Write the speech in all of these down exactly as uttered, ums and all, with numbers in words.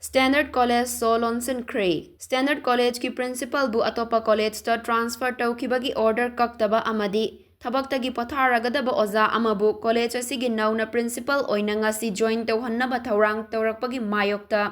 Standard College ꯁꯣ ꯂꯣꯟꯁꯤꯟꯈ꯭ꯔꯦ꯫ Standard College ꯀꯤ principal ꯕꯨ ꯑꯇꯣꯞꯄ college ꯇ transfer ꯇꯧꯈꯤꯕꯒꯤ order ꯀꯛꯇꯕ ꯑꯃꯗꯤ ꯊꯕꯛꯇꯒꯤ ꯄꯣꯊꯥꯔꯒꯗꯕ ꯑꯣꯖꯥ ꯑꯃꯕꯨ college ꯑꯁꯤꯒꯤ ꯅꯧꯅ principal ꯑꯣꯏꯅ ꯉꯁꯤ join ꯇꯧꯍꯟꯅꯕ ꯊꯧꯔꯥꯡ ꯇꯧꯔꯛꯄꯒꯤ ꯃꯥꯌꯣꯛꯇ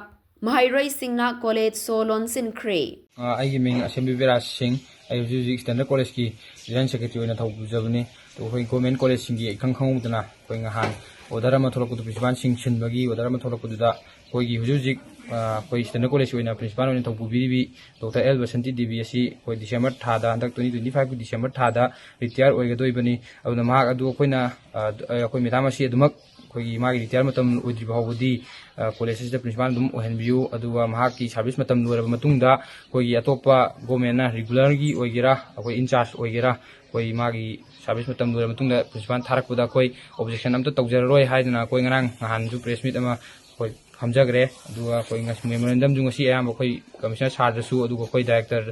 ꯃꯍꯩꯔꯣꯏꯁꯤꯡꯅ college ꯁꯣ ꯂꯣꯟꯁꯤꯟꯈ꯭ꯔꯦ꯫ ꯑ, ꯑꯩꯒꯤ ꯃꯤꯡ ꯑꯁꯦꯝꯕꯤ ꯕꯤꯔꯥꯖ ꯁꯤꯡ꯫ ꯑꯩ ꯍꯧꯖꯤꯛ ꯍꯧꯖꯤꯛ Standard College ꯀꯤ General Secretary ꯑꯣꯏꯅ ꯊꯧ ꯄꯨꯖꯕꯅꯤ꯫ ꯑꯗꯣ ꯑꯩꯈꯣꯏ government college ꯁꯤꯡꯒꯤ ꯏꯈꯪ ꯈꯪꯍꯧꯗꯅ ꯑꯩꯈꯣꯏ ꯅꯍꯥꯟ order ꯑꯃ ꯊꯣꯛꯂꯛꯄꯗꯨ, principal ꯁꯤꯡ ꯁꯤꯟꯕꯒꯤ order ꯑꯃ ꯊꯣꯛꯂꯛꯄꯗꯨꯗ ꯑꯩꯈꯣꯏꯒꯤ ꯍꯧꯖꯤꯛ ꯍꯧꯖꯤꯛ, ꯑ, ꯑꯩꯈꯣꯏ Standard College ꯀꯤ ꯑꯣꯏꯅ principal ꯑꯣꯏꯅ ꯊꯧ ꯄꯨꯕꯤꯔꯤꯕꯤ Doctor ꯑꯦꯜ ꯕꯁꯟꯇꯤ ꯗꯦꯕꯤ ꯑꯁꯤ ꯑꯩꯈꯣꯏ December ꯊꯥꯗ, ꯍꯟꯗꯛ twenty twenty five ꯀꯤ December ꯊꯥꯗ retire ꯑꯣꯏꯒꯗꯣꯏꯕꯅꯤ꯫ ꯑꯗꯨꯅ ꯃꯍꯥꯛ ꯑꯗꯨ ꯑꯩꯈꯣꯏꯅ, ꯑ, ꯑꯩꯈꯣꯏ madam ꯑꯁꯤ ꯑꯗꯨꯃꯛ ꯑꯩꯈꯣꯏꯒꯤ ꯃꯥꯒꯤ retire ꯃꯇꯝ ꯑꯣꯏꯗ꯭ꯔꯤ ꯐꯥꯎꯕꯗꯤ, ꯑ, college ꯑꯁꯤꯗ principal ꯑꯗꯨꯝ ꯑꯣꯏꯍꯟꯕꯤꯌꯨ꯫ ꯑꯗꯨꯒ ꯃꯍꯥꯛꯀꯤ service ꯃꯇꯝ ꯂꯣꯏꯔꯕ ꯃꯇꯨꯡꯗ ꯑꯩꯈꯣꯏꯒꯤ ꯑꯇꯣꯞꯄ government ꯅ regular ꯒꯤ ꯑꯣꯏꯒꯦꯔꯥ, ꯑꯩꯈꯣꯏ in charge ꯑꯣꯏꯒꯦꯔꯥ, ꯑꯩꯈꯣꯏ ꯃꯥꯒꯤ service ꯃꯇꯝ ꯂꯣꯏꯔꯕ ꯃꯇꯨꯡꯗ principal ꯊꯥꯔꯛꯄꯗ ꯑꯩꯈꯣꯏ objection ꯑꯝꯇ ꯇꯧꯖꯔꯔꯣꯏ ꯍꯥꯏꯗꯅ ꯑꯩꯈꯣꯏ ꯉꯔꯥꯡ ꯅꯍꯥꯟꯁꯨ press meet ꯑꯃ ꯑꯩꯈꯣꯏ ꯐꯝꯖꯈ꯭ꯔꯦ꯫ ꯑꯗꯨꯒ ꯑꯩꯈꯣꯏ ꯉꯁꯤ memorandum ꯁꯨ ꯉꯁꯤ ꯑꯌꯥꯝꯕ ꯑꯩꯈꯣꯏ commissioner sir ꯗꯁꯨ, ꯑꯗꯨꯒ ꯑꯩꯈꯣꯏ director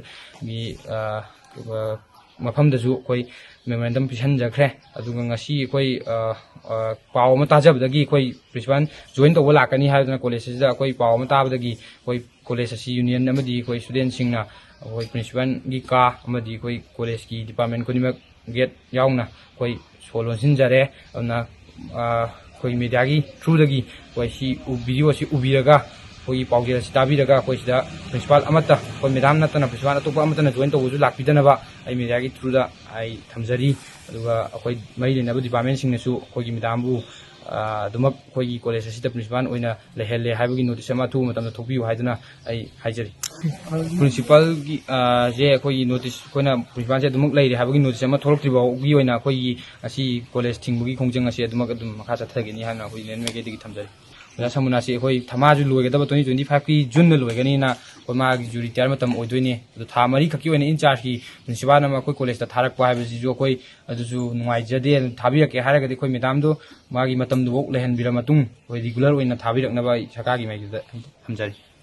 ꯒꯤ, ꯑ, ꯑ, ꯃꯐꯝꯗꯁꯨ ꯑꯩꯈꯣꯏ memorandum ꯄꯤꯁꯟꯖꯈ꯭ꯔꯦ꯫ ꯑꯗꯨꯒ ꯉꯁꯤ ꯑꯩꯈꯣꯏ, ꯑ, ꯑ, ꯄꯥꯎ ꯑꯃ ꯇꯥꯖꯕꯗꯒꯤ ꯑꯩꯈꯣꯏ principal join ꯇꯧꯕ ꯂꯥꯛꯀꯅꯤ ꯍꯥꯏꯗꯨꯅ college ꯑꯁꯤꯗ ꯑꯩꯈꯣꯏ ꯄꯥꯎ ꯑꯃ ꯇꯥꯕꯗꯒꯤ ꯑꯩꯈꯣꯏ college ꯑꯁꯤ union ꯑꯃꯗꯤ ꯑꯩꯈꯣꯏ student ꯁꯤꯡꯅ ꯑꯩꯈꯣꯏ principal ꯒꯤ ꯀꯥ ꯑꯃꯗꯤ ꯑꯩꯈꯣꯏ college ꯀꯤ department ꯈꯨꯗꯤꯡꯃꯛ gate ꯌꯥꯎꯅ ꯑꯩꯈꯣꯏ ꯁꯣ ꯂꯣꯟꯁꯤꯟꯖꯔꯦ꯫ ꯑꯗꯨꯅ, ꯑ, ꯑꯩꯈꯣꯏ media ꯒꯤ through ꯗꯒꯤ ꯑꯩꯈꯣꯏ ꯁꯤ ꯎ-, video ꯑꯁꯤ ꯎꯕꯤꯔꯒ ꯑꯩꯈꯣꯏꯒꯤ ꯄꯥꯎꯖꯦꯜ ꯑꯁꯤ ꯇꯥꯕꯤꯔꯒ ꯑꯩꯈꯣꯏ ꯁꯤꯗ principal ꯑꯃꯠꯇ, ꯑꯩꯈꯣꯏ madam ꯅꯠꯇꯅ principal ꯑꯇꯣꯞꯄ ꯑꯃꯠꯇꯅ join ꯇꯧꯕꯁꯨ ꯂꯥꯛꯄꯤꯗꯅꯕ ꯑꯩ media ꯒꯤ through ꯗ ꯑꯩ ꯊꯝꯖꯔꯤ꯫ ꯑꯗꯨꯒ ꯑꯩꯈꯣꯏ ꯃꯔꯤ ꯂꯩꯅꯕ department ꯁꯤꯡꯅꯁꯨ ꯑꯩꯈꯣꯏꯒꯤ madam ꯕꯨ, ꯑ, ꯑꯗꯨꯃꯛ ꯑꯩꯈꯣꯏꯒꯤ college ꯑꯁꯤꯗ principal ꯑꯣꯏꯅ ꯂꯩꯍꯜꯂꯦ ꯍꯥꯏꯕꯒꯤ notice ꯑꯃ ꯑꯊꯨꯕ ꯃꯇꯝꯗ ꯊꯣꯛꯄꯤꯌꯨ ꯍꯥꯏꯗꯨꯅ ꯑꯩ ꯍꯥꯏꯖꯔꯤ꯫ Principal ꯒꯤ, ꯑ, ꯁꯦ ꯑꯩꯈꯣꯏꯒꯤ notice, ꯑꯩꯈꯣꯏꯅ principal ꯁꯦ ꯑꯗꯨꯃꯛ ꯂꯩꯔꯦ ꯍꯥꯏꯕꯒꯤ notice ꯑꯃ ꯊꯣꯛꯂꯛꯇ꯭ꯔꯤ ꯐꯥꯎꯒꯤ ꯑꯣꯏꯅ ꯑꯩꯈꯣꯏꯒꯤ ꯉꯁꯤ college ꯊꯤꯡꯕꯒꯤ ꯈꯣꯡꯖꯪ ꯑꯁꯤ ꯑꯗꯨꯃꯛ ꯑꯗꯨꯝ ꯃꯈꯥ ꯆꯠꯊꯒꯅꯤ ꯍꯥꯏꯅ ꯑꯩꯈꯣꯏ union ꯃꯥꯏꯀꯩꯗꯒꯤ ꯊꯝꯖꯔꯤ꯫ ꯑꯣꯖꯥ ꯁꯃꯨꯅꯥꯁꯤ ꯑꯩꯈꯣꯏ ꯊꯃꯥꯁꯨ ꯂꯣꯏꯒꯗꯕ twenty twenty five ꯀꯤ June ꯗ ꯂꯣꯏꯒꯅꯤꯅ ꯑꯩꯈꯣꯏ ꯃꯥꯒꯤꯁꯨ retire ꯃꯇꯝ ꯑꯣꯏꯗꯣꯏꯅꯤ꯫ ꯑꯗꯣ ꯊꯥ ꯃꯔꯤ ꯈꯛꯀꯤ ꯑꯣꯏꯅ in charge ꯀꯤ principal ꯑꯃ ꯑꯩꯈꯣꯏ college ꯇ ꯊꯥꯔꯛꯄ ꯍꯥꯏꯕꯁꯤꯁꯨ ꯑꯩꯈꯣꯏ ꯑꯗꯨꯁꯨ ꯅꯨꯡꯉꯥꯏꯖꯗꯦ꯫ ꯑꯗꯨ ꯊꯥꯕꯤꯔꯛꯀꯦ ꯍꯥꯏꯔꯒꯗꯤ ꯑꯩꯈꯣꯏ madam ꯗꯣ ꯃꯥꯒꯤ ꯃꯇꯝꯗꯨꯐꯥꯎ ꯂꯩꯍꯟꯕꯤꯔ ꯃꯇꯨꯡ ꯑꯩꯈꯣꯏ regular ꯑꯣꯏꯅ ꯊꯥꯕꯤꯔꯛꯅꯕ ꯑꯩ ꯁꯔꯀꯥꯔꯒꯤ ꯃꯥꯏꯀꯩꯗ ꯊꯝꯖꯔꯤ꯫